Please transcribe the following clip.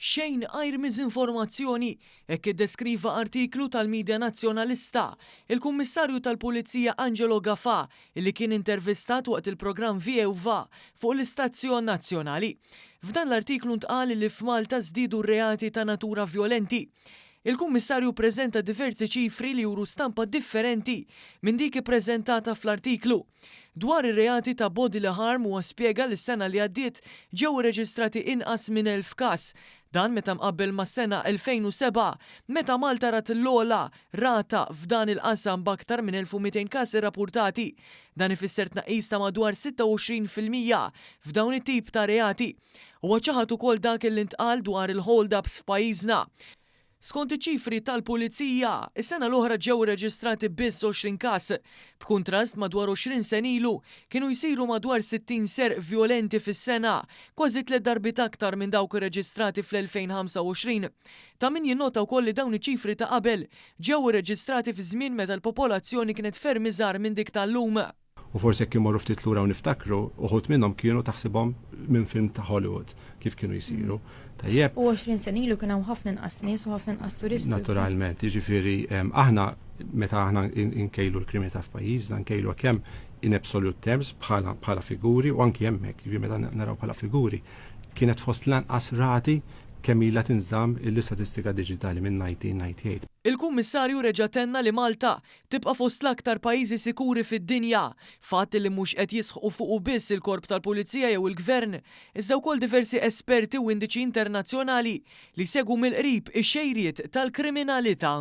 Xejn għajr miżinformazzjoni, hekk iddeskriva artiklu tal-midja Nazzjonalista, il-Kummissarju tal-Pulizija Angelo Gafà li kien intervistat waqt il-programm Viewva fuq l-istazzjon nazzjonali. F'dan l-artiklu ntqal li f'Malta żdiedu r-reati ta' natura vjolenti. Il-Kummissarju ppreżenta diversi ċifri li juru stampa differenti minn dik ippreżentata fl-artiklu. Dwar ir-reati ta' bodily harm huwa spjega li s-sena li għaddiet ġew irreġistrati inqas minn 1,000 każ. Dan meta mqabbel mas-sena 2007 meta Malta rat l-ogħla rata f'dan il-qasam b'aktar minn 1,200 każ irrapurtati. Dan ifisser tnaqqis ta' madwar 26% f'dawn it-tip ta' reati. Huwa ċaħad ukoll dak li ntqal dwar il-hold-ups f'pajjiżna. Skont iċ-ċifri tal-Pulizija, is-sena l-oħra ġew irreġistrati biss 20 każ. B'kuntrast, madwar 20 sena ilu, kienu jsiru madwar 60 serq vjolenti fis-sena, kważi tliet darbiet aktar minn dawk irreġistrati fl-2025. Ta' min jinnota wkoll li dawn iċ-ċifri ta' qabel ġew irreġistrati fi żmien meta l-popolazzjoni kienet ferm iżgħar minn dik tal-lum. U forsi jekk immorru ftit lura u niftakru, uħud minnhom kienu taħsibhom minn film ta' Hollywood kif kienu jsiru. Tajjeb. U 20 sena ilu kien hawn ħafna inqas nies u ħafna inqas turisti. Naturalment, jiġifieri aħna meta aħna nkejlu l-kriminalità f'pajjiżna, nkejlu kemm in absolute terms bħala bħala figuri u anki hemmhekk, jiġifieri meta naraw bħala figuri, kienet fost l-anqas rati kemm ilha tinżamm l-istatistika diġitali minn 1998. Il-Kummissarju reġa' tenna li Malta tibqa' fost l-aktar pajjiżi sikuri fid-dinja, fatt li mhux qed jisħqu fuqu biss il-Korp tal-Pulizija jew il-Gvern, iżda wkoll diversi esperti u indiċi internazzjonali li jsegwu mill-qrib ix-xejriet tal-kriminalità.